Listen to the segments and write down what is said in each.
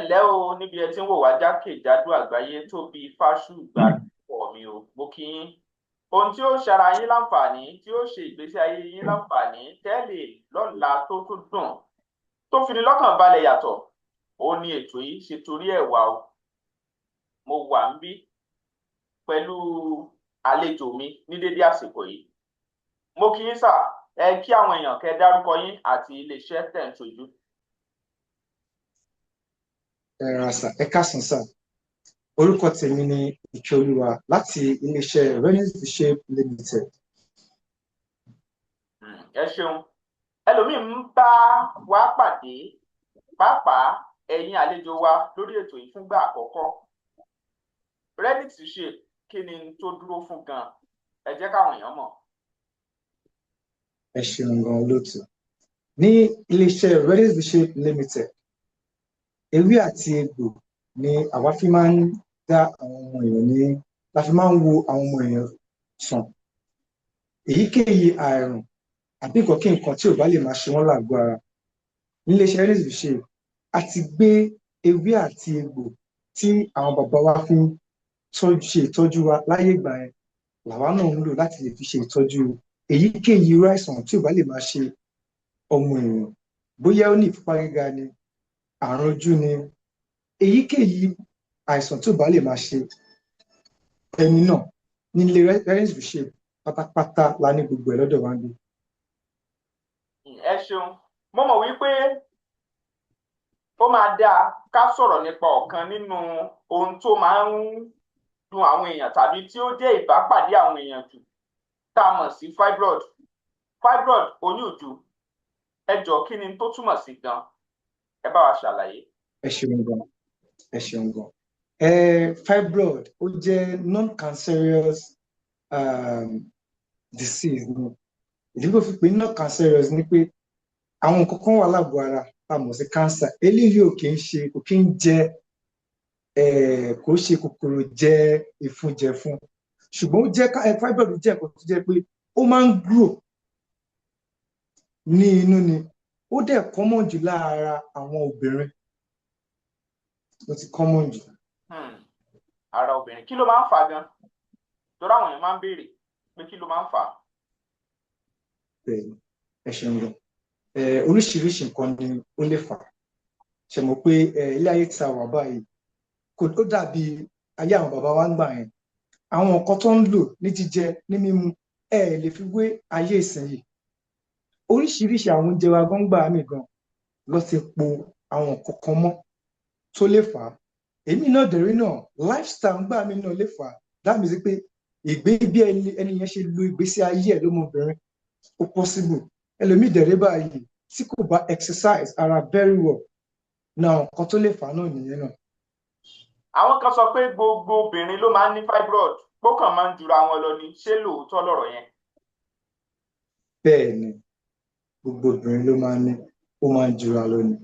Ǹlẹ́ o, níbi ẹ ti ń wò wá jákèjádò àgbáyé, Tóbi Fáṣùgbà pọ̀ mi o, mo kí yín. Ohun tí ó ṣara yín láǹfààní, tí ó ṣe ìgbésí ayé yín láǹfààní tẹ́lẹ̀ lọ́la, tó tún dùn, tó fi ní lọ́kàn balẹ̀ yàtọ̀, ó ní ètò yìí ṣe torí ẹ̀ wá o. Mo wà ń bí pẹ̀lú àlejò mi ní dédé àsìkò yìí. Mo kí yín sà, ẹ kí àwọn èèyàn, kẹ́ dárúkọ yín àti iléeṣẹ́ tẹ̀ ń ṣojú. Ẹ ra sà, ẹ káàsán sà. Orúkọ tèmi ni Ìkẹ́olúwa láti iléeṣẹ́ Renix Shape Limited. Ẹ ṣeun. Ẹlòmíín ń bá wa pàdé, pàápàá ẹ̀yin àlejò wa lórí ètò yìí fúngbà àkọ́kọ́. Renix Shape, kí ni tó dúró fún gan? Ẹ jẹ́ káwọn èèyàn mọ̀. Ẹ ṣeun gan, olóòtú. Ní iléeṣẹ́ Renix Shape Limited, ewé àti egbò ni àwa fi máa ń dá àwọn ọmọ èèyàn ní, la fi máa ń wo àwọn ọmọ èèyàn sàn. Èyíkéyìí àrùn àbí nǹkan kí nǹkan tí ò bá lè máa ṣe wọ́n lágọ̀ọ́ ara, níléeṣẹ́ Renix Shape, a ti gbé ewé àti egbò tí àwọn bàbá wa fi ń tọ́jú, ṣe ìtọ́jú wa láyé ìgbà yẹn, làwa náà ń lò láti lè fi ṣe ìtọ́jú èyíkéyìí irú àìsàn tí ò bá lè máa ṣe ọmọ èèyàn, bóyá ó ní ìfúnpá gíga ni, àrùn ojú ni, èyíkéyìí àìsàn tí ò bá lè máa ṣe ẹni náà, nílé Renix Shape pátápátá la ní gbogbo ẹ̀ lọ́dọ̀ wa ń bí. Ẹ ṣeun. Mo mọ̀ wípé ó máa dáa ká sọ̀rọ̀ nípa ọ̀kan nínú ohun tó máa ń dùn àwọn èèyàn tàbí tí ó jẹ́ ìbápàdé àwọn èèyàn jù, tá a mọ̀ sí fibroid. Fibroid, oyún ìju. Ẹ jọ̀ọ́, kí ni tó túmọ̀ sí gan? Ẹ bá wa ṣàlàyé. Ẹ ṣeun gan, ẹ ṣeun gan. Fibroid, ó jẹ́ non-cancerous disease ni. Ìdí tó fi pé non-cancerous ni pé àwọn nǹkan kan wà lágọ̀ọ́ ara tá a mọ̀ sí cancer. Eléyìí ò kì í ṣe, kò kí ń jẹ, kò ṣe kòkòrò jẹ ìfúnjẹfun, ṣùgbọ́n ó jẹ́ fibroid jẹ́ nǹkan tó jẹ́ pé ó máa ń grow ní inú ni. Ó dẹ̀ common jù lára àwọn obìnrin, ó ti common jù. Ara obìnrin. Kí ló máa ń fà á gan? Torí àwọn èèyàn máa ń béèrè pé kí ló máa ń fà á. Bẹ́ẹ̀ni, ẹ ṣeun gan. Oríṣiríṣi nǹkan ni ó lè fà á. Ṣe mọ̀ pé ilé ayé tí a wà báyìí kò ó dàbí ayé àwọn bàbá wa ń gbà yẹn. Àwọn nǹkan tó ń lò ní jíjẹ, ní mímu, ẹ lè fi wé ayé ìsinyìí. Oríṣiríṣi àwọn oúnjẹ wa gan gbà mí gan lọ ti po àwọn nǹkan kan mọ́ tó lè fà á. Èmi náà dẹ̀rí náà, lifestyle ń gbà mí náà lè fà á. That means pé ìgbé bí ẹni yẹn ṣe lo ìgbésí ayé ẹ̀ lọ́mọbìnrin, ó possible. Ẹlòmíì dẹ̀rẹ́ báyìí, tí kò bá exercise ara very well náà, nǹkan tó lè fà á náà nìyẹn náà. Àwọn kan sọ pé gbogbo obìnrin ló máa ń ní fibroid, pó kàn máa ń jura wọn lọ ni. Ṣé lóòótọ́ lọ̀rọ̀ yẹn? Bẹ́ẹ̀ ni, gbogbo obìnrin ló máa ń ní, ó máa ń jura lọ ni.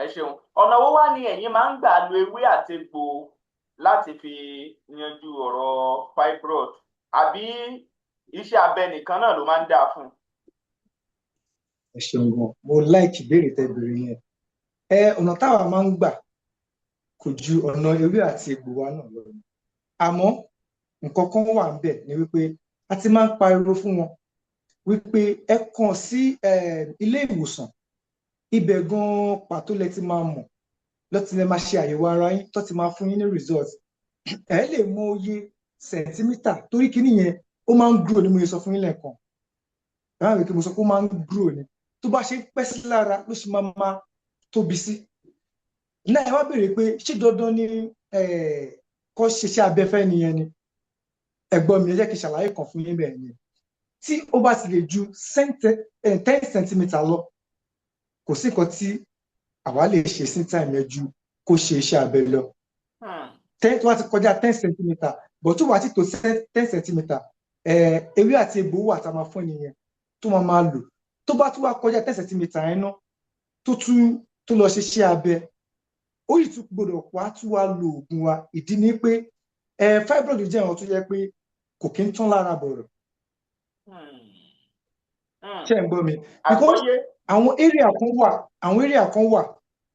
Ẹ ṣeun. Ọ̀nà wo wá ni ẹ̀yin máa ń gbà lo ewé àti egbò láti fi yanjú ọ̀rọ̀ fibroid, àbí iṣẹ́ abẹ nìkan náà ló máa ń dáa fún un? Ẹ ṣeun gan, mo like ìbéèrè tẹ́ béèrè yẹn. Ọ̀nà táwa máa ń gbà kò ju ọ̀nà ewé àti egbò wa náà lọ. Àmọ́ nǹkan kan wà ń bẹ̀ ni wípé a ti máa ń pariwo fún wọn wípé ẹ kàn sí ilé ìwòsàn, ibẹ̀ gan-an pàtó lẹ ti máa mọ̀, lọ́tí lẹ máa ṣe àyẹ̀wò ara yín, tó ti máa fún yín ní result, ẹ lè mọ iye centimetre, torí kíní yẹn ó máa ń grow ni. Mo yẹ sọ fún yín lẹ́ẹ̀kan báwo kí mo sọ pé ó máa ń grow ni. Tó bá ṣe ń pẹ́ sí lára ló ṣe máa máa tóbi sí. Náà, ẹ wá béèrè pé ṣé dandan ni kó ṣiṣẹ́ abẹ fẹ́ nìyẹn ni. Ẹ̀gbọ́n mi, ẹ jẹ́ kí n ṣàlàyé kan fún yín bẹ́ẹ̀ ni. Tí ó bá ti lè ju 10 centimetre lọ, kò sí nǹkan tí àwa lè ṣe sí time yẹn ju kó ṣe iṣẹ́ abẹ lọ. 10, tó bá ti kọjá 10 centimetre, but tó bá ti tó 10 centimetre, ewé àti egbò wà tá a máa fún nìyẹn tó máa máa lò. Tó bá tún wá kọjá 10 centimetre yẹn náà, tó tún tó lọ ṣe iṣẹ́ abẹ, ó yìí tún gbọdọ̀ wá tún wá lo oògùn wa. Ìdí ni pé fibroid jẹ́ ìwọ̀n tó jẹ́ pé kò kí ń tán lára bọ̀rọ̀. Ṣé ẹ̀ ń gbọ́ mi? Because Àgbọ́yé. àwọn area kan wà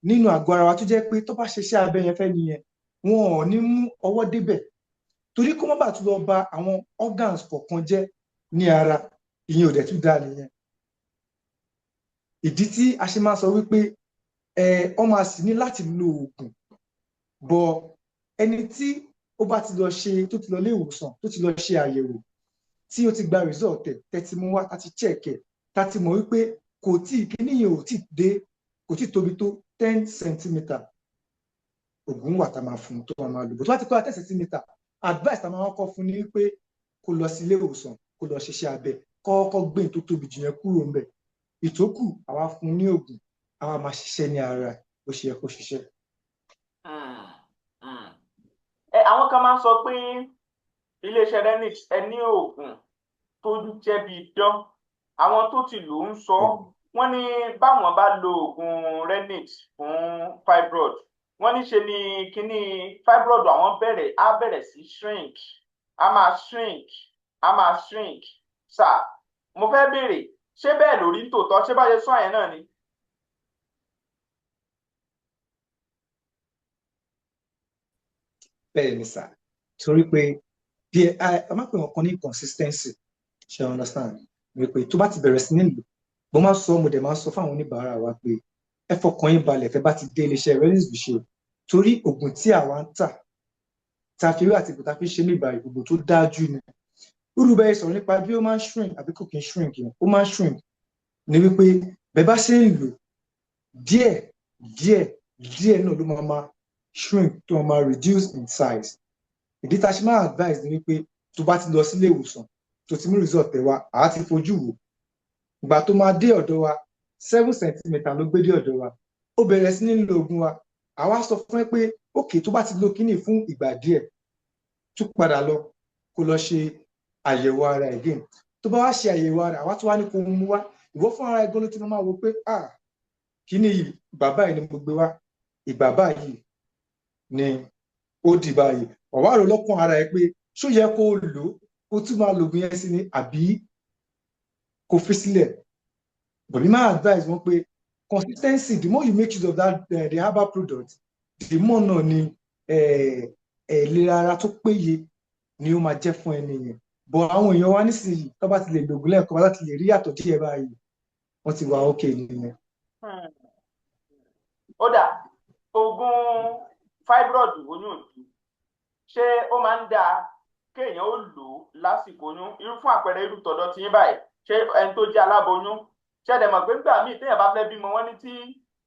Nínú àgọ́ ara wa tó jẹ́ pé tó bá ṣe iṣẹ́ abẹ yẹn fẹ́ nìyẹn, wọn ò ní mú ọwọ́ débẹ̀ torí kó má bàa tún lọ ba àwọn organs kọ̀ọ̀kan jẹ́ ní ara. Ìyẹn ò dẹ̀ tún dáa nìyẹn. Ìdí tí a ṣe máa sọ wípé ẹ ọ máa sì ní láti lo oògùn bọ, ẹni tí ó bá ti lọ ṣe, tó ti lọ ilé ìwòsàn, tó ti lọ ṣe àyẹ̀wò, tí ó ti gba result ẹ̀, tẹ́tí mú wá, tá ti check ẹ̀, tá ti mọ̀ wípé kò tí kíní yẹn ò tí dé, kò tí tóbi tó 10 centimeter, oògùn wà tá a máa fún un tó máa lò bó. Tó bá ti kọ́ 10 centimeter, advice tá a máa kọ́ fún ni wípé kó lọ sí ilé ìwòsàn, kó lọ ṣiṣẹ́ abẹ, kọ́kọ́ gbé tó tóbi jù yẹn kúrò ńbẹ̀. Ìtókù, àwa fún un ní oògùn, àwa máa ṣiṣẹ́ ní ara ẹ̀ bó ṣe yẹ kó ṣiṣẹ́. Ẹ àwọn kan máa ń sọ pé iléeṣẹ́ Renix, ẹ ní oògùn tó jẹ́ bíi dán. Àwọn tó ti lò ń sọ, wọ́n ní báwọn bá lo oògùn Renix fún fibroid, wọ́n ní ṣe ni kíní fibroid àwọn bẹ̀rẹ̀ á bẹ̀rẹ̀ sí shrink, á máa shrink, á máa shrink. Sà, mo fẹ́ béèrè, ṣé bẹ́ẹ̀ lórí ń tòótọ́? Ṣé bá ṣe sọ yẹn náà ni? Bẹ́ẹ̀ ni sà, torí pé bí ẹ a máa pè wọ́n kan ní consistency, ṣe understand wípé tó bá ti bẹ̀rẹ̀ sí ní lò, mo máa sọ, mo dẹ̀ máa sọ fáwọn oníbàárà wa pé ẹ fọkàn yín balẹ̀ tẹ́ bá ti dé iléeṣẹ́ Renix Boucher, torí oògùn tí àwa ń tà, tá a fi rí àti ìbò tá a fi ṣe ní ìbàyè, oògùn tó dájú ni. Olùbẹ̀rẹ̀ sọ̀rọ̀ nípa bí ó máa ń shrink àbí kò kí ń shrink yẹn, ó máa ń shrink ni wípé bẹ́ẹ̀ bá ṣe ń lò díẹ̀ díẹ̀ díẹ̀ náà ló máa shrink, tó máa reduce in size. Ìdí tá a ṣe máa advice ni wípé tó bá ti lọ sílé ìwòsàn, tó ti mú result ẹ̀ wá, àá ti fojú wò. Ìgbà tó máa dé ọ̀dọ̀ wa, 7 centimeter ló gbé dé ọ̀dọ̀ wa, ó bẹ̀rẹ̀ sí ní lo oògùn wa, àwa sọ fún ẹ pé òkè, tó bá ti lo kíní fún ìgbà díẹ̀, tún padà lọ kó lọ ṣe àyẹ̀wò ara again. Tó bá wá ṣe àyẹ̀wò ara, àwa tó wá ní kó mú wá, ìwọ fún ara ẹ gan ló ti máa wo pé, ah, kíní yìí, ìgbà báyìí ni mo gbé wá, ìgbà báyìí ni ó di báyìí. Ọ̀wá rò lọ́kàn ara ẹ pé ṣó yẹ kó o lò ó, kó tún máa lo oògùn yẹn sí ni, àbí kó fi sílẹ̀. But mi máa advise wọn pé consistency, the more you make use of that the herbal product, the more náà ni ìlera ara tó péye ni ó máa jẹ́ fún ẹni yẹn. But àwọn èèyàn wa nísìnyí, tó bá ti lè lògùn lẹ́ẹ̀kan, bá ti lè rí yàtọ̀ díẹ̀ báyìí, wọ́n ti wà okay nìyẹn. Ó dà, oògùn fibroid oyún òdu, ṣé ó máa ń dáa kéèyàn ó lò ó lásìkò oyún? Irú fún àpẹẹrẹ, irú tọ̀dọ̀ tí yín báyìí, ṣé ẹni tó jẹ́ aláboyún, ṣé ẹ dẹ̀ mọ̀ pé nígbà míì téèyàn bá fẹ́ bímọ, wọ́n ní tí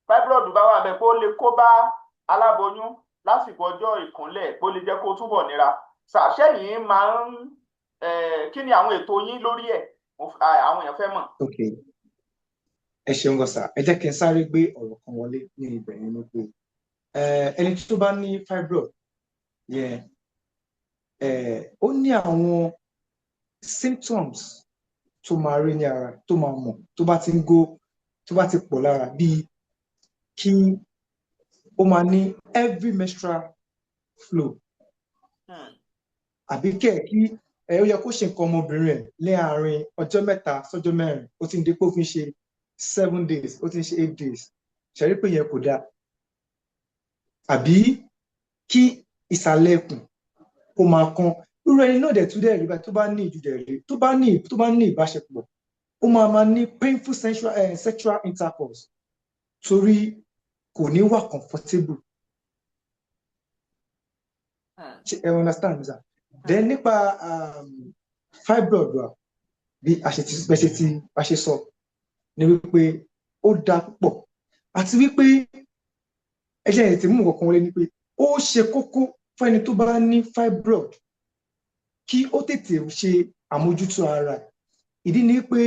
fibroid bá wà bẹ́ẹ̀, kó lè kó bá aláboyún lásìkò ọjọ́ ìkúnlẹ̀, kó lè jẹ́ kó túbọ̀ nira. Ṣàṣẹ́yìn máa ń, kí ni àwọn ètò yín lórí ẹ̀? Àwọn èèyàn fẹ́ mọ̀. Ok, ẹ ṣeun gan sà. Ẹ jẹ́ kí n sáré gbé ọ̀rọ̀ kan wọlé ní ibẹ̀ yẹn ni pé ẹni tó bá ní fibroid yẹn, ó ní àwọn symptoms tó máa rí ní ara, tó máa mọ̀ tó bá ti ń go, tó bá ti pọ̀ lára, bíi kí ó máa ní heavy menstrual flow, àbí kẹ̀ kí ẹ ó yẹ kó ṣe nǹkan ọmọbìnrin ẹ̀ láàárín ọjọ́ 3 sọ́jọ́ 4, ó ti ń dé pé ó fi ń ṣe 7 days, ó ti ń ṣe 8 days. Ṣẹ̀rí pé yẹn kò dáa. Àbí kí ìsàlẹ̀ ikùn kó máa kan irú ẹni náà, dẹ̀ tún dẹ̀ rí báyìí, tó bá ní ìjú dẹ̀ rí, tó bá ní ìbáṣepọ̀, ó máa ní painful sexual intercourse torí kò ní wà comfortable. Ṣé ẹ understand, sir? Then nípa fibroid wa, bí a ṣe ti bẹ́ ṣe ti a ṣe sọ ni wípé ó dáa púpọ̀, àti wípé ẹ jẹ́ ẹ̀ tí mú nǹkan kan wọlé ni pé ó ṣe kókó fún ẹni tó bá ní fibroid kí ó tètè ṣe àmójútó ara ẹ̀. Ìdí ni pé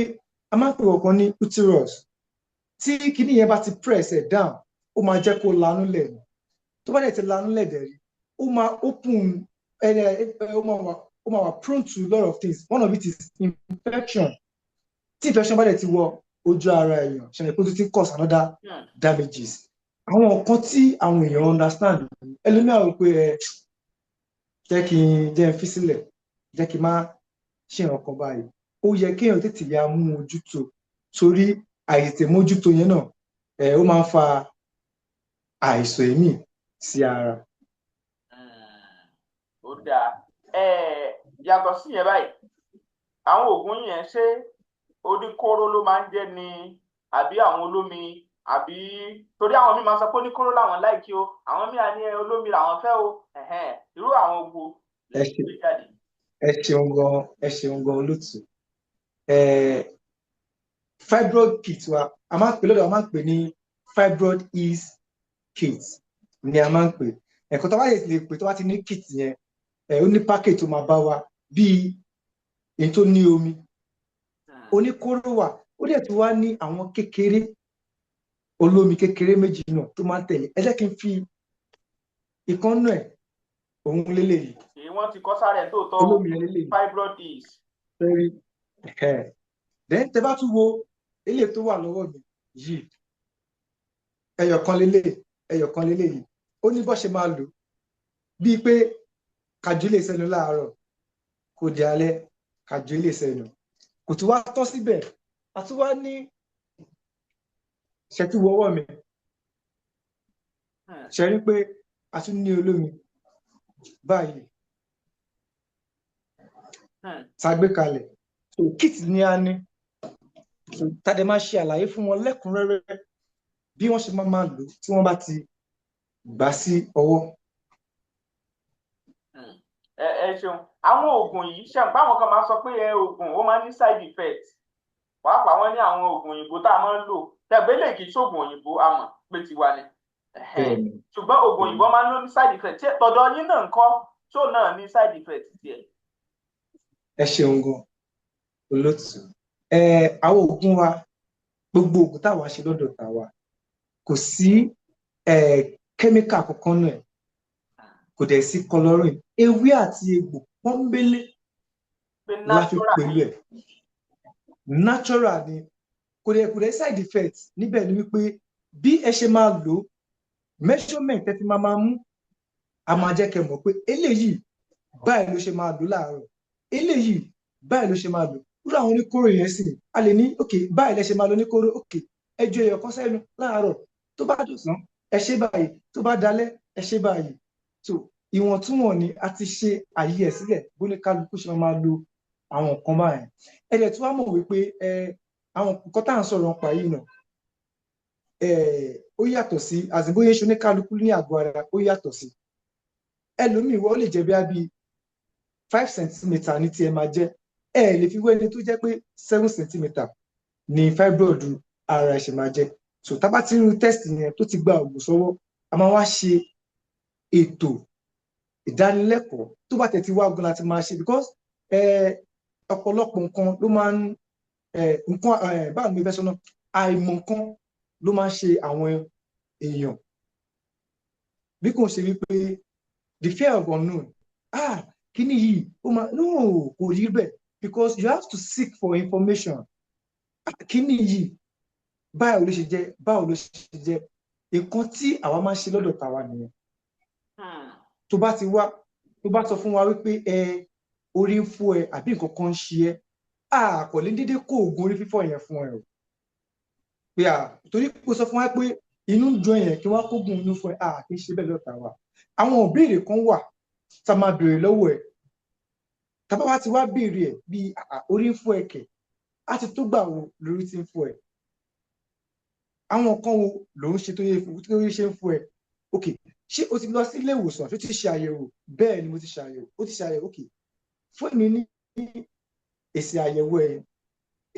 a máa ń pè ọ̀kan ní uterus. Tí kinní yẹn bá ti press ẹ̀ down, ó máa jẹ́ kó lanú lẹ̀ ni. Tó bá dẹ̀ ti lanú lẹ̀ dẹ̀ rí, ó máa open ẹ ẹ ó máa wà prone to a lot of things. One of it is infection. Tí infection bá dẹ̀ ti wọ ojú ara èèyàn, ṣẹlẹ̀ pé ó ti cause another damages. Àwọn nǹkan tí àwọn èèyàn understand, ẹlòmíràn rò pé ẹ jẹ́ kí n jẹ́ n fi sílẹ̀, jẹ́ kí n má ṣe nǹkan báyìí. Ó yẹ kéèyàn tètè ya mú ojútó, torí àìtètè mójútó yẹn náà ẹ ó máa ń fa Àìsàn èmí sí ara. Ó dáa. Yàtọ̀ sí yẹn báyìí, àwọn oògùn yẹn, ṣé oníkóró ló máa ń jẹ́ ni àbí àwọn olómi? Àbí torí àwọn míì máa ń sọ pé oníkóró làwọn like o, àwọn míì á ní olómi làwọn fẹ́ o. Irú àwọn oògùn Ẹ lè ṣe gbé jáde? Ẹ ṣeun gan, ẹ ṣeun gan, olótù. Fibroid kit wa, a máa ń pè lọ́dọ̀, a máa ń pè ní fibroid ease kit ni a máa ń pè. Ẹ̀kọ́ tó bá lè pè, tó bá ti ní kit yẹn, ẹ ó ní package tó máa bá wa, bíi èyí tó ní omi, oníkóró wà, ó dẹ̀ tún wá ní àwọn kékeré, olómi kékeré méjì náà tó máa ń tẹ̀lé. Ẹ jẹ́ kí n fi ìkànnù ẹ̀, òun lélẹ́yìí. Èyí wọ́n ti kọ́ sára ẹ̀ tó tọ́. Olómi yẹn lélẹ́yìí. Fibroid ease. Very ẹ̀. Then tẹ bá tún wo eléyìí tó wà lọ́wọ́ mi yìí, ẹyọ̀kan lélẹ̀, ẹyọ̀kan lélẹ̀ yìí, ó ní bó ṣe máa lò, bíi pé kàjú lè sẹ́nu láàárọ̀, kò di alẹ́ kàjú lè sẹ́nu. Kò tún wá tọ́ síbẹ̀, a tún wá ní ṣẹ́tú wọ́wọ́ mi, ṣe rí pé a tún ní olómi báyìí tá a gbé kalẹ̀. So kit ni a ní. So tàdé máa ṣe àlàyé fún wọn lẹ́kùnrẹ́rẹ́ bí wọ́n ṣe máa máa lò tí wọ́n bá ti gbà sí ọwọ́. Ẹ ṣeun. Àwọn oògùn yìí, ṣe àpá àwọn kan máa ń sọ pé ẹ oògùn ó máa ń ní side effect, pàápàá wọn ní àwọn oògùn òyìnbó tá a máa ń lò tẹ̀gbẹ́ lè kì í ṣoògùn òyìnbó, a mọ̀ pé tiwa ni. Bẹ́ẹ̀ni. Ṣùgbọ́n oògùn òyìnbó máa ń lò ní side effect. Ṣé tọ̀dọ̀ yín náà ń kọ́ tó náà ní side effect tiẹ̀? Ẹ ṣeun gan, olótù. Ẹ àwọn oògùn wa, gbogbo oògùn táwa ṣe lọ́dọ̀ tàwa, kò sí kẹ́míkà kankan náà, kò dẹ̀ sí colouring. Ewé àti egbò pọ́nbélé pé la fi natural pẹ̀lú ẹ̀. Natural ni, kò dẹ̀ side effect níbẹ̀ ni wípé bí ẹ ṣe máa lò ó, measurement ẹ fi máa máa mú, a máa jẹ́ kẹ́ mọ̀ pé eléyìí báyìí ló ṣe máa lò láàárọ̀, eléyìí báyìí ló ṣe máa lò. Irú àwọn oníkóró yẹn sì, a lè ní ok, báyìí lẹ ṣe máa lò oníkóró, ok, ẹ ju ẹyọ kan sẹ́nu láàárọ̀, tó bá dọ̀sán ẹ ṣe báyìí, tó bá dalẹ́ ẹ ṣe báyìí. So ìwọ̀ntúnwọ̀n ni a ti ṣe àyè ẹ̀ sílẹ̀ bóníkálukú ṣe máa lo àwọn nǹkan báyìí. Ẹ dẹ̀ tún wá mọ̀ wípé ẹ àwọn nǹkan tá à ń sọ̀rọ̀ nípa yìí náà, ẹ ó yàtọ̀ sí àzìbóyè ṣe oníkálukú ní àgọ́ ara, ó yàtọ̀ sí ẹlòmíì. Wọ́n lè jẹ́ bí i 5 centimetre ní tí ẹ máa jẹ́, ẹ lè fi wé ẹni tó jẹ́ pé 7 centimetre ní fibroid ara ẹ̀ ṣe máa jẹ́. So tá bá ti rí test yẹn tó ti gba òògùn sọ́wọ́, a máa wá ṣe ètò ìdánilẹ́kọ̀ọ́. Tó bá tẹ̀ ti wá gan láti máa ṣe, because ọ̀pọ̀lọpọ̀ nǹkan ló máa ń nǹkan, báwo ni mo fẹ́ sọ náà, àìmọ̀ nǹkan ló máa ń ṣe àwọn èèyàn, bí kò ṣe wípé the fear of unknown. Ah, kíní yìí ó máa, no, kò rí bẹ́ẹ̀, because you have to seek for information. Ah, kíní yìí báwo ló ṣe jẹ́, báwo ló ṣe jẹ́? Nǹkan tí àwa máa ń ṣe lọ́dọ̀ tàwa nìyẹn. Tó bá ti wá, tó bá sọ fún wa wípé ẹ orí ń fọ́ ẹ àbí nǹkan kan ń ṣe ẹ, a kò lè dédé kó oògùn orí fífọ́ yẹn fún ẹ o, pé à torí kó sọ fún wa pé inú ń dùn yẹn, kí wọ́n kó gùn inú fún ẹ, a kì í ṣe bẹ́ẹ̀ lọ́dọ̀ tàwa. Àwọn ìbéèrè kan wà tá a máa béèrè lọ́wọ́ ẹ. Tá a bá wá ti wá béèrè ẹ bí orí ń fọ́ ẹ kẹ̀, á ti tó gbà wo lórí ti ń fọ́ ẹ, àwọn kan wo ló ń ṣe tó yẹ tó yẹ ṣe ń fọ́ ẹ? Ok, ṣé o ti lọ sí ilé ìwòsàn tó ti ṣe àyẹ̀wò? Bẹ́ẹ̀ ni, mo ti ṣe àyẹ̀wò. Ó ti ṣe àyẹ̀wò, ok, fún mi ní èsì àyẹ̀wò ẹ̀.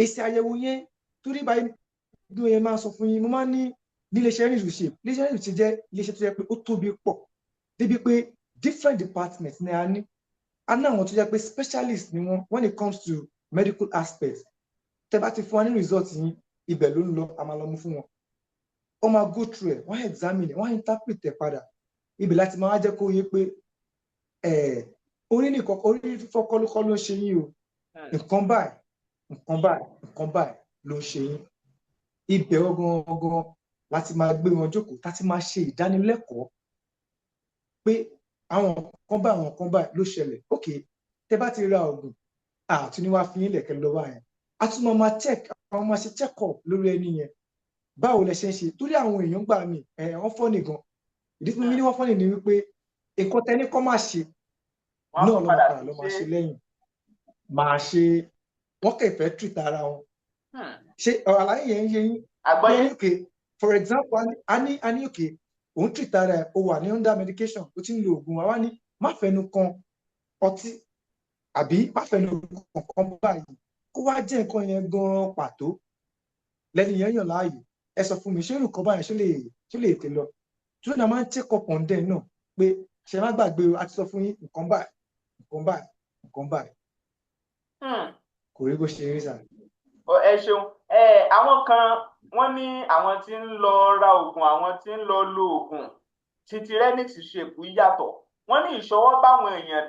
Èsì àyẹ̀wò yẹn, torí báyìí bí wọ́n yẹn máa sọ fún yín, mo máa ń ní níléeṣẹ́ Rìnrìnṣe, iléeṣẹ́ Rìnrìnṣe jẹ́ iléeṣẹ́ tó jẹ́ pé ó tóbi pọ̀ débi pé different departments ni a ní. A ní àwọn tó jẹ́ pé specialist ni wọ́n when it comes to medical aspects. Tẹ́ bá ti fún wa ní result yín, ibẹ̀ ló ń lọ, a máa lọ mú fún wọn, wọ́n máa go through ẹ̀, wọ́n á examine ẹ̀, wọ́n á interpret ẹ̀ padà. Ibẹ̀ láti máa jẹ́ kó yé pé ẹ̀ orí nìkan, orí fífọ́ kọ́ ló kọ́ ló ń ṣe yín o, nǹkan báyìí, nǹkan báyìí, nǹkan báyìí ló ń ṣe yín. Ibẹ̀ gangan láti máa gbé wọn jókòó, láti máa ṣe ìdánilẹ́kọ̀ọ́ pé àwọn nǹkan báyìí, àwọn nǹkan báyìí ló ṣẹlẹ̀. Ok, tẹ́ bá ti ra oògùn, àtúní wá fi yín lẹ̀kẹ́ lọ́wọ́ yẹn, a tún máa máa check, àwọn máa ṣe check up lórí ẹni yẹn, báwo lẹ ṣe ń ṣe, torí àwọn èèyàn gbà mí ẹ wọ́n fọ́ nìkan. Ìdí tí mo ní wọ́n funny ni wípé nǹkan tẹ́ni kọ́ máa ṣe Wọ́n á náà tún ló padà máa padà sí lọ máa ṣe. ṣe lẹ́yìn, máa ṣe. Wọ́n kẹ̀ fẹ́ treat ara wọn. Ṣé ọ̀rọ̀ àlàyé yẹn ń yé yín? Àgbọ́yé. Ní okay, for example, a ní okay, òun treat ara ẹ̀, o wà ní under medication, o ti ń lo oògùn, àwa ní má fẹnu kan ọtí àbí má fẹnu kan kan báyìí, kó wá jẹ́ nǹkan yẹn gan-an pàtó lẹ́ni yẹn yàn láàyò. Ẹ sọ fún mi, ṣé irú nǹkan báyẹn ṣé lè tè lọ? Tí wọ́n máa ń check up on them náà pé ṣe má gbàgbé o, a ti sọ fún yín nǹkan báyìí, nǹkan báyìí, nǹkan báyìí. Kò rí bó ṣe rí sà. Ẹ ṣeun. Ẹ àwọn kan, wọ́n ní àwọn tí ń lọ ra oògùn, àwọn tí ń lọ lo oògùn títí Renix Shape yàtọ̀. Wọ́n ní ìṣọwọ́ báwọn èèyàn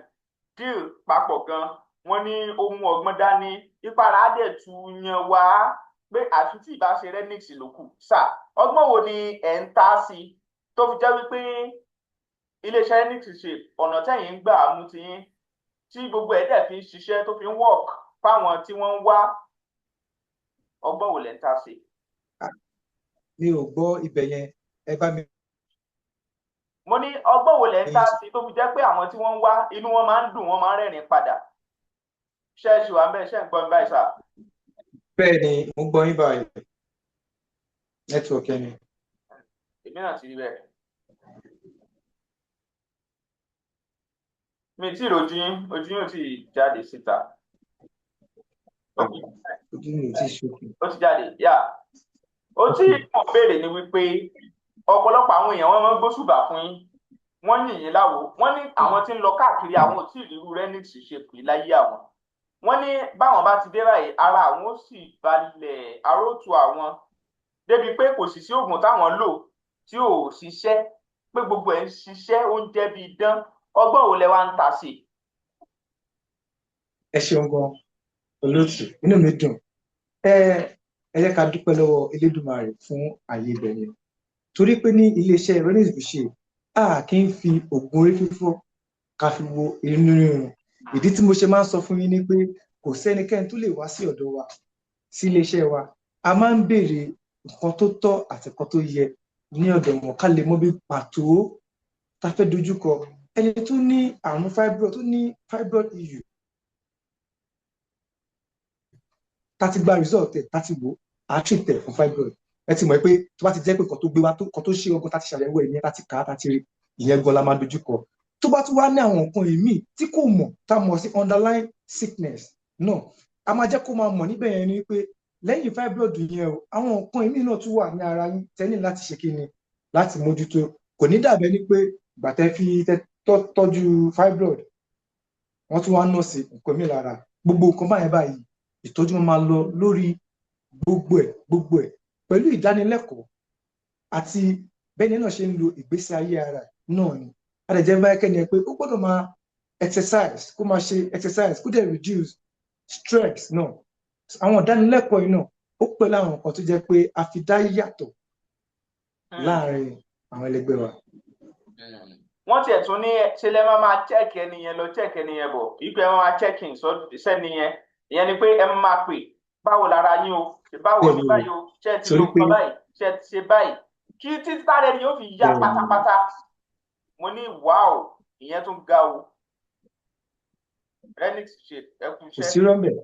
deal papọ̀ gan, wọ́n ní ohun ọgbọ́n dání, ìpara á dẹ̀ tu yan wá pé àfi tí ìbá ṣe Renix ló kù sà. Ọgbọ́n wo ni ẹ̀ ń ta sí tó fi jẹ́ wípé iléeṣẹ́ Renix Shape, ọ̀nà tẹ̀yìn ń gbà mú ti yín tí gbogbo ẹ̀ dẹ̀ fi ń ṣiṣẹ́, tó fi ń work fáwọn tí wọ́n ń wá, ọgbọ́n wo lẹ̀ ń ta sí? Mi ò gbọ́ ibẹ̀ yẹn, ẹ bá mi. Mo ní ọgbọ́n wo lẹ̀ ń ta sí tó fi jẹ́ pé àwọn tí wọ́n ń wá, inú wọn máa ń dùn, wọ́n máa ń rẹ́rìn padà? Ṣé ẹ ṣì wà ń bẹ̀? Ṣé ń gbọ́ mi báyìí sà? Bẹ́ẹ̀ ni, mo gbọ́ yín báyìí. Network ẹni. Èmi náà ti rí bẹ́ẹ̀. Mi tí ì rojú yín, ojú yín ò tí ì jáde síta. Ojú mi ò tí ì ṣòfò. Ó ti jáde yá. Ó tí mo béèrè ni wípé ọ̀pọ̀lọpọ̀ àwọn èèyàn, wọ́n máa ń gbóṣùbà fún yín, wọ́n yìn yín láwo, wọ́n ní àwọn tí ń lọ káàkiri, àwọn ò tí ì rírú Renix Shape láyé àwọn. Wọ́n ní báwọn bá ti dé báyìí, ara àwọn ó sì balẹ̀, ara ó tu àwọn, débi pé kò sì sí oògùn táwọn lò tí ò ṣiṣẹ́, pé gbogbo ẹ̀ ń ṣiṣẹ́, oúnjẹ bíi dán. Ọgbọ́n wo lẹ wá ń ta sí? Ẹ ṣeun gan, olóòtú, inú mi dùn. Ẹ jẹ́ ká dúpẹ́ lọ́wọ́ Elédùmarè fún ààyè ibẹ̀ yẹn, torí pé ní iléeṣẹ́ Renix Shape, a kì í fi oògùn orí fífọ́ ká fi wo inú rírun. Ìdí tí mo ṣe máa ń sọ fún yín ni pé kò sẹ́nikẹ́ni tó lè wá sí ọ̀dọ̀ wa, sí iléeṣẹ́ wa, a máa ń béèrè nǹkan tó tọ́ àti nǹkan tó yẹ ní ọ̀dọ̀ wọn, ká lè mọ bí pàtó tá fẹ́ dojúkọ. Ẹni tó ní àrùn fibroid, tó ní fibroid issue, tá ti gba result ẹ̀, tá ti wò á, treat ẹ̀ fún fibroid. Ẹ ti mọ̀ pé tó bá ti jẹ́ pé nǹkan tó gbé wá, nǹkan tó ṣe ọgbọ́n, tá ti ṣàyẹ̀wò ẹ̀ yẹn, tá ti kà á, tá ti rí ìyẹn gan la máa dojúkọ. Tó bá tún wá ní àwọn nǹkan ìmíì tí kò mọ̀, tá a mọ̀ sí underlying sickness náà, a máa jẹ́ kó máa mọ̀ níbẹ̀ yẹn ni pé lẹ́yìn fibroid yẹn o, àwọn nǹkan ìmíì náà tún wà ní ara yín tẹ́ ní láti ṣe kí ni, láti mójútó. Kò ní dàbẹ́ ní pé ìgbà tẹ́ fi tọ́jú fibroid, wọ́n tún wá nọ́ọ̀sì nǹkan ìmíì lára. Gbogbo nǹkan báyẹn báyìí, ìtọ́jú máa lọ lórí gbogbo ẹ̀, gbogbo ẹ̀ pẹ̀lú ìdánilẹ́kọ̀ọ́ àti bẹ́ẹ̀ ni náà ṣe ń lo ìgbésí ayé ara náà ni. A lè jẹ́ báyìí kẹ́ni ẹ pé ó gbọ́dọ̀ máa exercise, kó máa ṣe exercise, kó dẹ̀ reduce stress náà. Àwọn ìdánilẹ́kọ̀ọ́ yìí náà, ó pẹ̀lú àwọn nǹkan tó jẹ́ pé a fi dá yàtọ̀ láàrin àwọn ẹlẹgbẹ́ wa. Wọ́n tiẹ̀ tún ní ṣe lẹ́ máa máa check ẹni yẹn lọ, check ẹni yẹn bọ̀, ìpè ẹ máa máa check in sẹ́ni yẹn. Ìyẹn ni pé ẹ máa pè, báwo lára yín o, báwo ní báyìí o, ṣe ti lo nǹkan báyìí, ṣe ti ṣe báyìí, kí títí tára ẹni yóò fi yá pátápátá. Mo ní wáò, ìyẹn tún ga o. Renix Shape, ẹ kú iṣẹ́. Kò sí rọ́ńbẹ̀.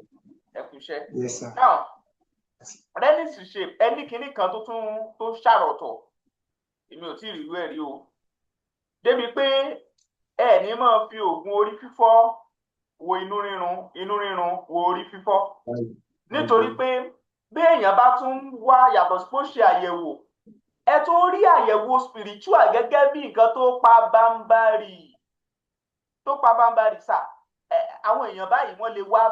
Ẹ kú iṣẹ́. Yes sir. Now, Renix Shape, ẹni kinní kan tó tún tó ṣàròtọ̀, èmi ò tí ì rí irú ẹ̀ rí o, débi pé ẹ ní máa fi oògùn orí fífọ́ wo inú rírun, inú rírun wo orí fífọ́, nítorí pé bí èèyàn bá tún wá, yàtọ̀ sí pé ó ṣe àyẹ̀wò, ẹ tún rí àyẹ̀wò spiritual gẹ́gẹ́ bí nǹkan tó pa bámbárì, tó pa bámbárì sà. Àwọn èèyàn báyìí, wọ́n lè wá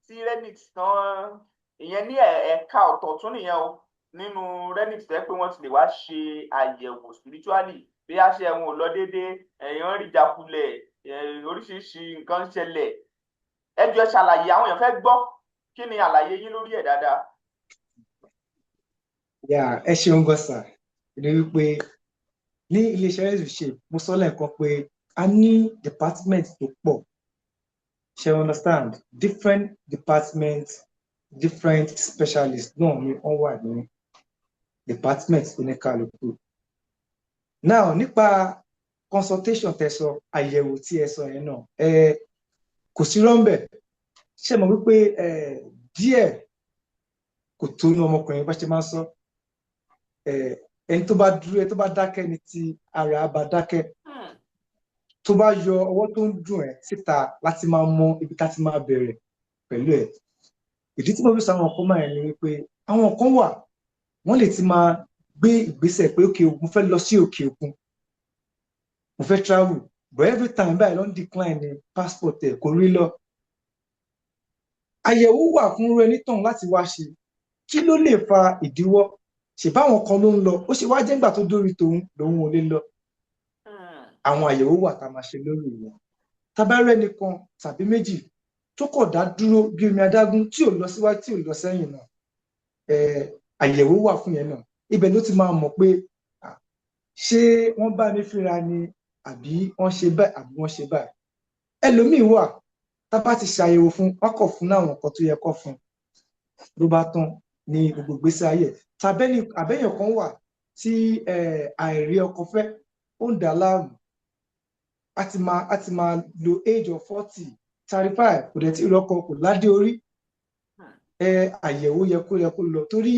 sí Renix tán, ìyẹn ní ẹ̀ka ọ̀tọ̀ tún nìyẹn o nínú Renix, tẹ́ pé wọ́n ti lè wá ṣe àyẹ̀wò spiritually, bí a ṣe ẹ̀wọ̀n ò lọ déédéé, èèyàn rí ìjákulẹ̀, oríṣiríṣi nǹkan ń ṣẹlẹ̀. Ẹ jọ̀ọ́, ṣàlàyé, àwọn èèyàn fẹ́ gbọ́, kí ni àlàyé yín lórí ẹ̀ dáadáa? Yeah, ẹ ṣeun gan sir. Ní wípé ní iléeṣẹ́ Renix Shape, mo sọ lẹ́ẹ̀kan pé a ní department tó pọ̀, ṣe understand? Different department, different specialists náà ni wọ́n wà ní department oníkálukú. Now, nípa consultation tẹ́ sọ, àyẹ̀wò tí ẹ sọ yẹn náà, ẹ kò sí rọ́ńbẹ̀. Ṣé mọ̀ wípé ẹ díẹ̀ kò tó ní ọmọkùnrin bá ṣe máa ń sọ, ẹ ẹni tó bá dúró, ẹni tó bá dákẹ́ ni ti ara á bá dákẹ́. Tó bá yọ ọwọ́ tó ń dùn ẹ́ síta láti máa mọ ibi tá ti máa bẹ̀rẹ̀ pẹ̀lú ẹ̀. Ìdí tí mo fi sọ àwọn kan máa ní wípé àwọn kan wà, wọ́n lè ti máa gbé ìgbésẹ̀ pé, "Okay, mo fẹ́ lọ sí òkè òkun, mo fẹ́ travel," but every time báyìí ló ń decline ní passport ẹ̀, kò rí lọ. Àyẹ̀wò wà fún irú ẹni tàn láti wá ṣe kí ló lè fa ìdíwọ́ ṣe báwọn kan ló ń lọ, ó ṣe wá jẹ́ ìgbà tó dórí tòun lòun ò lè lọ. Àwọn àyẹ̀wò wà tá a máa ṣe lórí ìyẹn. Tá bá rẹ́ni kan tàbí méjì tó kọ̀ dá dúró bí omi adágún, tí ò lọ síwájú, tí ò lọ sẹ́yìn náà, àyẹ̀wò wà fún yẹn náà. Ibẹ̀ ló ti máa mọ̀ pé, ṣé wọ́n bá mi fínra ni, àbí wọ́n ṣe báyìí, àbí wọ́n ṣe báyìí? Ẹlòmíín wà, tá bá ti ṣàyẹ̀wò fún wọn, kọ̀ fún láwọn nǹkan tó yẹ kó fún, ló bá tán ní gbogbo ìgbésí ayé. Tàbẹ́ni àbẹ́yàn kan wà tí àìrí ọkọ fẹ́ ó ń dà á láàmú, a ti máa lo age of 40, 35, kò dẹ̀ tí ì rọ́kọ, kò ládé orí. Àyẹ̀wò yẹ kó lọ, torí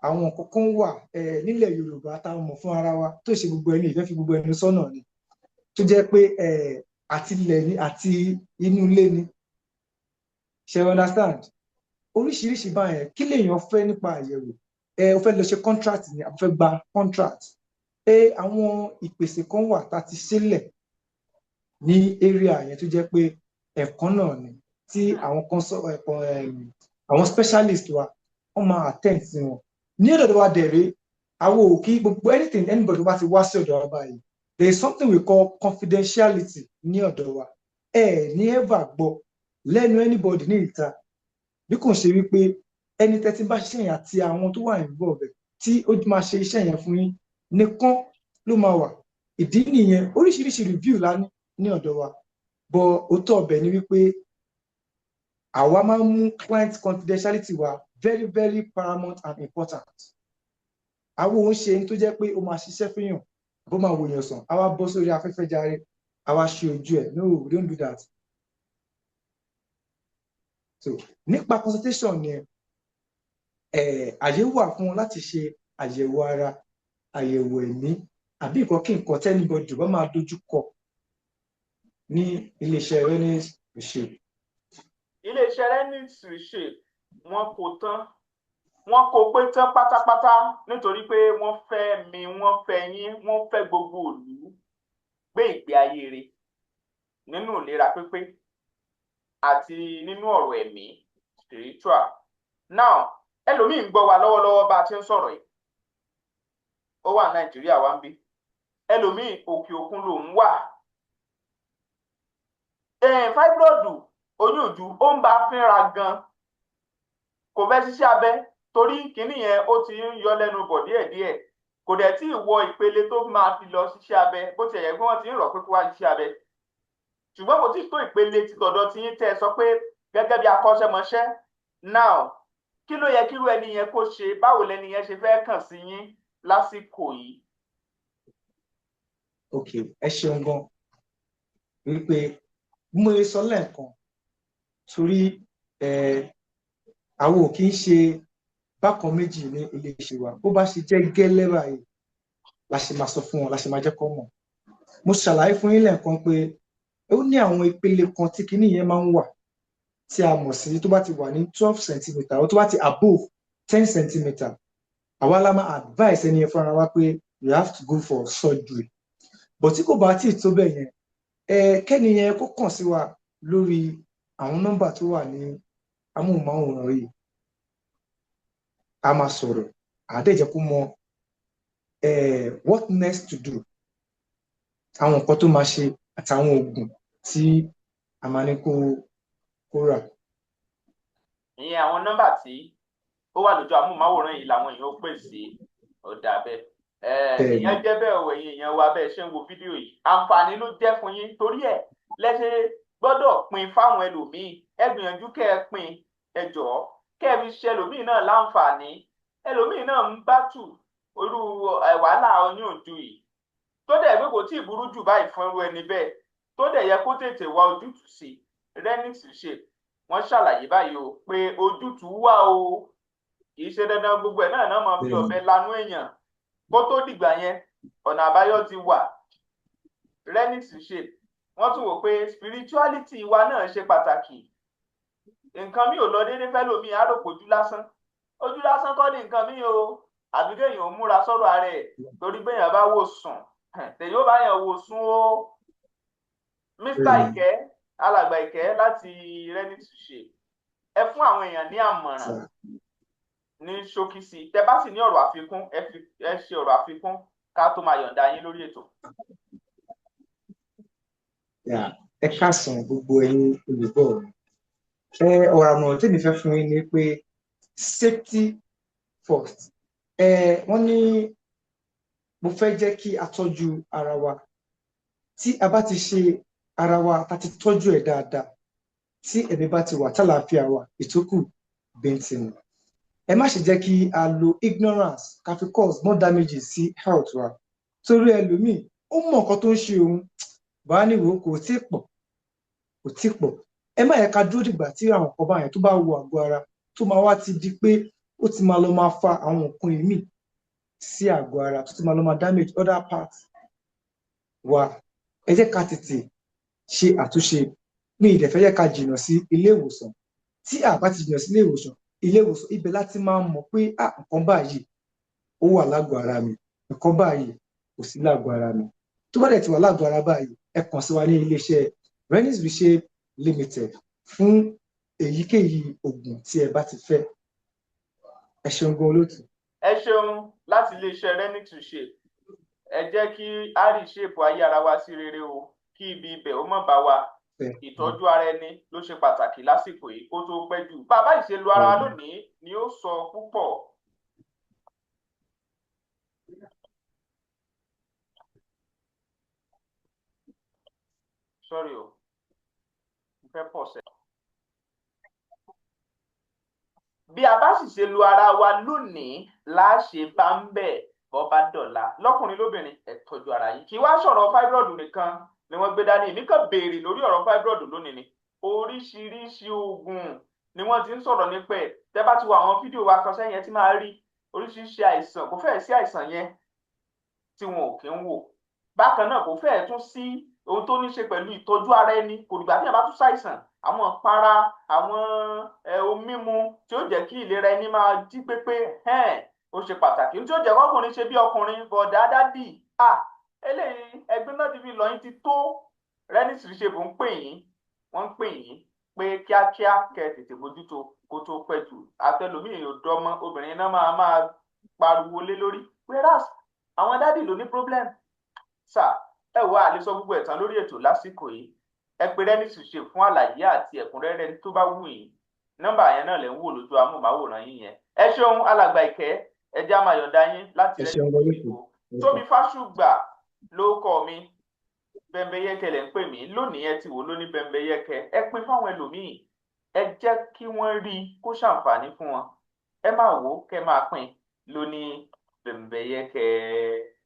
àwọn nǹkan kan wà nílẹ̀ Yorùbá táwọn mọ̀ fún ara wa, tó ṣe gbogbo ẹni ìfẹ́ fi gbogbo ẹni sọ́nà ni, tó jẹ́ pé àti ilẹ̀ ni àti inú ilé ni. Ṣe understand? Oríṣiríṣi báyẹn. Kí lèèyàn fẹ́ nípa àyẹ̀wò? O fẹ́ lọ ṣe contract ni, àbí fẹ́ gba contract? Àwọn ìpèsè kan wà tá a ti sílẹ̀ ní area yẹn, tó jẹ́ pé ẹ̀kan náà ni tí àwọn consult ẹ̀kan àwọn specialist wa, wọ́n máa attend sí wọn ní ọ̀dọ̀ wa. Dẹ̀rẹ̀ àwọn òkè gbogbo anything, anybody tó bá ti wá sí ọ̀dọ̀ wa báyìí, there is something we call confidentiality ní ọ̀dọ̀ wa. Ẹ ní ever gbọ́ lẹ́nu anybody ní ìta, bí kò ṣe wípé ẹni tẹ́tí bá ṣiṣẹ́ yẹn àti àwọn tó wà involved tí ó máa ṣe iṣẹ́ yẹn fún yín nìkan ló máa wà. Ìdí nìyẹn, oríṣiríṣi review la ní ní ọ̀dọ̀ wa, but òótọ́ ọbẹ̀ ni wípé àwa máa ń mú client confidentiality wa very, very paramount and important. Àwọn òun ṣe tó jẹ́ pé ó máa ṣiṣẹ́ fún yàn, bó máa wòyàn sàn, àwa bọ́ sórí afẹ́fẹ́ jàre, àwa ṣe ojú ẹ̀. No, we don't do that. So nípa consultation yẹn, àyè wà fún wọn láti ṣe àyẹ̀wò ara, àyẹ̀wò ẹ̀mí, àbí nǹkan kí nǹkan tí anybody bá máa dojú kọ ní iléeṣẹ́ Renis Reshape. Iléeṣẹ́ Renis Reshape, wọ́n kò tán, wọ́n kò pé tán pátápátá, nítorí pé wọ́n fẹ́ mi, wọ́n fẹ́ yín, wọ́n fẹ́ gbogbo ìlú gbé ìgbé ayé rẹ̀ nínú ìlera pípé àti nínú ọ̀rọ̀ ẹ̀mí, spiritual. Now, ẹlòmíì ń gbọ́ wa lọ́wọ́lọ́wọ́ bá a ti ń sọ̀rọ̀ yìí, ó wà Nàìjíríà wá ń bí, ẹlòmíì òkè òkun lòún wà. Fibroid, oyún ìju, ó ń bá a fínra gan, kò fẹ́ ṣiṣẹ́ abẹ torí kínní yẹn ó ti ń yọ lẹ́nu bọ̀ díẹ̀díẹ̀, kò dẹ̀ tí ì wọ ìpele tó máa fi lọ ṣiṣẹ́ abẹ, bó tiẹ̀ yẹ kí wọ́n ti ń rọ̀ pé kó wá ṣiṣẹ́ abẹ, ṣùgbọ́n kò tí ì tó ìpele ti tọ̀dọ̀ tí yín tẹ́ ẹ sọ pé gẹ́gẹ́ bí akọ́ṣẹ́mọṣẹ́. Now, kí ló yẹ kírú ẹni yẹn kó ṣe? Báwo lẹni yẹn ṣe fẹ́ kàn sí yín lásìkò yìí? Ok, ẹ ṣeun gan wípé bí mo ṣe sọ lẹ́ẹ̀kan, torí àwọn ò kí ń ṣe bákan méjì ní iléeṣẹ́ wa. Bó bá ṣe jẹ́ gẹ́lẹ́ báyìí la ṣe máa sọ fún wọn, la ṣe máa jẹ́ kó mọ̀. Mo ṣàlàyé fún yín lẹ́ẹ̀kan pé ó ní àwọn ìpele kan tí kinní yẹn máa ń wà, tí a mọ̀ sí tó bá ti wà ní 12 centimetre or tó bá ti above 10 centimetre, àwa la máa advice ẹni yẹn fúnra wa pé you have to go for surgery. But tí kò bá tíì tó bẹ́ẹ̀ yẹn, kẹ́ni yẹn kó kàn sí wa lórí àwọn nọ́mbà tó wà ní amóhùnmáwòrán yìí. A máa sọ̀rọ̀, àdéjẹ́ kó mọ what next to do, àwọn nǹkan tó máa ṣe àtàwọn oògùn tí a máa ní kó rà. Ìyẹn àwọn nọ́mbà tí ó wà lójú amóhùnmáwòrán yìí làwọn èèyàn ó pè sí. Ó dà bẹ́ẹ̀. Ìyẹn jẹ́ bẹ́ẹ̀ o. Ẹ̀yin èèyàn wa, bẹ́ẹ̀ ṣe ń wo fídíò yìí, àǹfààní ló jẹ́ fún yín, torí ẹ̀ lẹ́sẹ̀ gbọ́dọ̀ pín fáwọn ẹlòmíì. Ẹ gbìyànjú kẹ́ ẹ pín, ẹ jọ̀ọ́, kẹ́ ẹ fi ṣe ẹlòmíì náà láǹfààní. Ẹlòmíì náà ń bá tù irú wàhálà oyún òju yìí. Tó dẹ̀ pé kò tí ì burú jù báyìí fún irú ẹni bẹ́ẹ̀, tó dẹ̀ yẹ kó tètè wá ojútùú sí. Renix Reshape wọ́n ṣàlàyé báyìí o pé ojútùú wà o, kì í ṣe dandan gbogbo ẹ̀ náà náà máa fi ọ̀bẹ lanú èèyàn kó tó dìgbà yẹn, ọ̀nà àbáyọ ti wà. Renix Reshape wọ́n tún wò pé spirituality wa náà ṣe pàtàkì. Nǹkan mi ò lọ déédéé fẹ́ lómi àròpọ̀ ojú lásán, ojú lásán kọ́ ni nǹkan mi o, àbí kéèyàn ó múra sọ́rọ̀ ara ẹ̀, torí béèyàn bá wò sùn, tèyí ó bá yàn wò sùn o. Mr. Ìkẹ́, alàgbà Ìkẹ́ láti Renix Reshape, ẹ fún àwọn èèyàn ní àmọ̀ràn ní ṣókí sí i. Tẹ bá sì ní ọ̀rọ̀ àfikún, ẹ ṣe ọ̀rọ̀ àfikún ká tó máa yọ̀ǹda yín lórí ètò. Ẹ káàsán gbogbo ẹ̀yin olùgbọ́ mi. Ọ̀rọ̀ àmọ̀ràn tèmi fẹ́ fún yín ni pé safety first. Wọ́n ní mo fẹ́ jẹ́ kí a tọ́jú ara wa. Tí a bá ti ṣe ara wa, tá ti tọ́jú ẹ̀ dáadáa, tí ẹ̀mí bá ti wà, tálàáfíà wa, ìtókù bíntín ni. Ẹ má ṣe jẹ́ kí a lo ignorance ká fi cause more damages sí health wa, torí ẹlòmíì ó mọ nǹkan tó ń ṣe òun bá níwò, kò tí pọ̀, kò tí pọ̀. Ẹ má yẹ ká dúró dìgbà tí àwọn nǹkan báyẹn tó bá wọ àgọ́ ara, tó máa wá ti di pé ó ti máa lọ máa fa àwọn nǹkan ìmíì sí àgọ́ ara, tó ti máa lọ máa damage other parts wa. Ẹ jẹ́ ká tètè ṣe àtúnṣe. Mi ì dẹ̀ fẹ́ jẹ́ ká jìnnà sí ilé ìwòsàn. Tí a bá ti jìnnà sí ilé ìwòsàn, ilé ìwòsàn ibẹ̀ láti máa mọ̀ pé ah, nǹkan báyìí ó wà lágọ̀ọ́ ara mi, nǹkan báyìí kò sí lágọ̀ọ́ ara mi. Tó bá dẹ̀ ti wà lágọ̀ọ́ ara báyìí, ẹ kàn sí wa ní iléeṣẹ́ Renix Reshape Limited fún èyíkéyìí oògùn tí ẹ bá ti fẹ́. Ẹ ṣeun gan, olóòtú. Ẹ ṣeun láti iléeṣẹ́ Renix Reshape. Ẹ jẹ́ kí a reshape ayé ara wa sí rere o, kí ibi ibẹ̀ ó má bá wa. Ìtọ́jú ara ẹni ló ṣe pàtàkì lásìkò yìí kó tó pẹ́ jù. Bàbá ìṣèlú ara wa lónìí ni ó sọ púpọ̀. Sorry o, mo fẹ́ pọ̀ sẹ́. Bí a bá sì ṣe lu ara wa lónìí láṣẹ bá ń bẹ̀ bọ́ bá dọ̀la. Lọ́kùnrin lóbìnrin, ẹ tọ́jú ara yín. Kí wá sọ̀rọ̀ fibroid nìkan ni wọ́n gbé dání. Èmi kàn béèrè lórí ọ̀rọ̀ fibroid lónìí ni. Oríṣiríṣi oògùn ni wọ́n ti ń sọ̀rọ̀ nípa ẹ̀. Tẹ́ bá ti wo àwọn fídíò wa kan sẹ́yìn, ẹ ti máa rí oríṣiríṣi àìsàn. Kò fẹ́ẹ̀ sí àìsàn yẹn tí wọn ò kí ń wò. Bákan náà, kò fẹ́ẹ̀ tún sí ohun tó ní ṣe pẹ̀lú ìtọ́jú ara ẹni kò dìgbà tí èèyàn bá tún ṣàìsàn. Àwọn ìpara, àwọn ohun mímu tí ó jẹ́ kí ìlera ẹni máa jí pépé, ó ṣe pàtàkì. Tí ó jẹ́ kọ́kùnrin ṣe bí ọkùnrin, bọ̀dá, daddy, ah, eléyìí ẹgbẹ́ náà ti fi lọ yín ti tó. Renix Reshape ń pè yín, wọ́n ń pè yín pé kíákíá kẹ́ ẹ tètè bójútó kó tó pẹ́ jù. Àtẹlòmíì ò dọ́mọ obìnrin náà máa máa pariwo lé lórí, whereas àwọn daddy ló ní problem. Sà, ẹ wá àlè sọ gbogbo ẹ̀ tán lórí ètò lásìkò yìí. Ẹ pè Renix Reshape fún àlàyé àti ẹ̀kúnrẹ́rẹ́ tó bá wù yín. Nọ́mbà yẹn náà lẹ ń wò lójú amóhùnmáwòrán yín yẹn. Ẹ ṣeun, alàgbà Ìkẹ́. Ẹ jẹ́ á máa yọ̀ǹda yín láti Ẹ Renix ṣeun gan, olóòtú. Reshape. Tóbi Fásùgbà ló kọ mi, Bẹ́ńbẹ́yẹ́kẹ́ lẹ̀ ń pè mí lónìí. Ẹ ti wò lóní Bẹ́ńbẹ́yẹ́kẹ́. Ẹ pín fáwọn ẹlòmíì, ẹ jẹ́ kí wọ́n rí i kó ṣàǹfààní fún wọn. Ẹ máa wò ó, kẹ́ máa pín lóní Bẹ́ńbẹ́yẹ́kẹ́.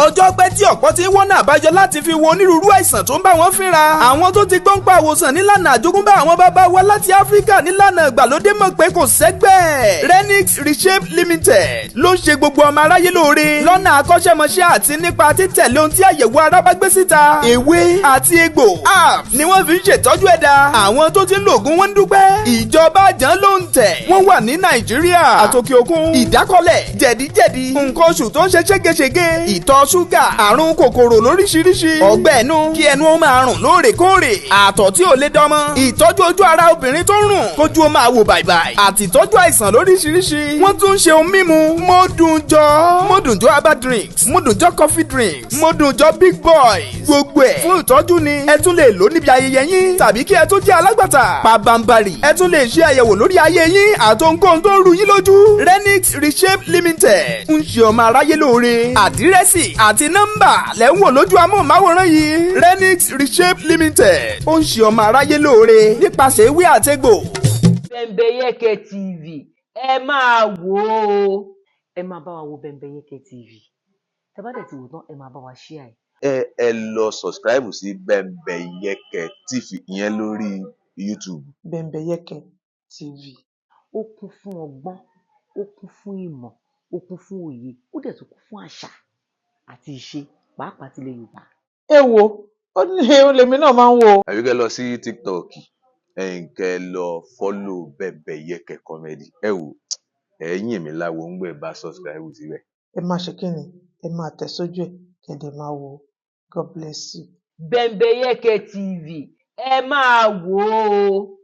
Ọjọ́ pẹ́ tí ọ̀pọ̀ ti ń wọ́nà àbáyọ láti fi wo onírúurú àìsàn tó ń bá wọn fínra. Àwọn tó ti gbọ́n pa àwòsàn nílànà àjogúnbá àwọn bàbá wa láti Áfíríkà nílànà ìgbàlódé mọ̀ pé kò sẹ́gbẹ́. Renix Reshape Limited ló ń ṣe gbogbo ọmọ aráyé lóore lọ́nà akọ́ṣẹ́mọṣẹ́ àti nípa títẹ̀lé ohun tí àyẹ̀wò ara bá gbé síta. Ewé àti egbò, herbs, ni wọ́n fi ń ṣètọ́jú ẹ̀dá. Àwọn tó ti ń lògùn wọn ń dúpẹ́. Ìjọba àjàn ló ń tẹ̀. Wọ́n wà ní Nàìjíríà àtòkè òkun. Ìdákọ́lẹ̀, jẹ̀díjẹ̀dí, nǹkan oṣù tó ń ṣe ségesège, ìtọ̀ ṣúgà, àrùn kòkòrò lóríṣiríṣi, ọgbẹ́ ẹnu, kí ẹnu ó máa rùn lóòrèkóòrè, àtọ̀ tí ò lè dánmọ́, ìtọ́jú ojú ara obìnrin tó ń rùn kójú ó máa wò bàìbàì, àti ìtọ́jú àìsàn lóríṣiríṣi. Wọ́n tún ń ṣe ohun mímu Mọ́dùnjọ́, Mọ́dùnjọ́ herbal drinks, Mọ́dùnjọ́ coffee drinks, Mọ́dùnjọ́ big boys. Gbogbo ẹ̀ fún ìtọ́jú ni. Ẹ tún lè lò níbi ayẹyẹ yín tàbí kí ẹ tún jẹ́ alágbàtà. Pabambarì, ẹ tún lè ṣe àyẹ̀wò lórí ayé yín àtohunkóhun tó ń ru yín lójú. Renix Reshape Limited ń ṣe ọmọ aráyé lóore. Àdírẹ́sì àti nọ́mbà lẹ́ ń wò lójú amóhùnmáwòrán yìí. Renix Reshape Limited ó ń ṣe ọmọ aráyé lóore nípasẹ̀ ewé àtegbò. Bẹ́ńbẹ́yẹ́kẹ́ TV, ẹ máa wò ó. Ẹ máa bá wa wo Bẹ́ńbẹ́yẹ́kẹ́ TV. Tẹ́ bá dẹ̀ ti wò tán, ẹ máa bá wa share ẹ̀. Ẹ lọ subscribe sí Bembeyeke TV, ìyẹn lórí YouTube. Bembeyeke TV. Ó kún fún ọgbọ́n, ó kún fún ìmọ̀, ó kún fún òye, ó dẹ̀ tún kún fún àṣà àti ìṣe, pàápàá tilẹ̀ Yorùbá. Ẹ wo, ó ní lèmi náà máa ń wò. Àbí kẹ́ lọ sí TikTok, ẹ̀yin kẹ́ lọ follow Bembeyeke Comedy. Ẹ wò, ẹ yìn mí láwo ń gbẹ bá subscribe síbẹ̀. Ẹ máa ṣe kí ni, ẹ máa tẹ̀ sójú ẹ̀, kẹ́ dẹ̀ máa wò ó. God bless you. Bembeyeke TV, ẹ máa wò ó.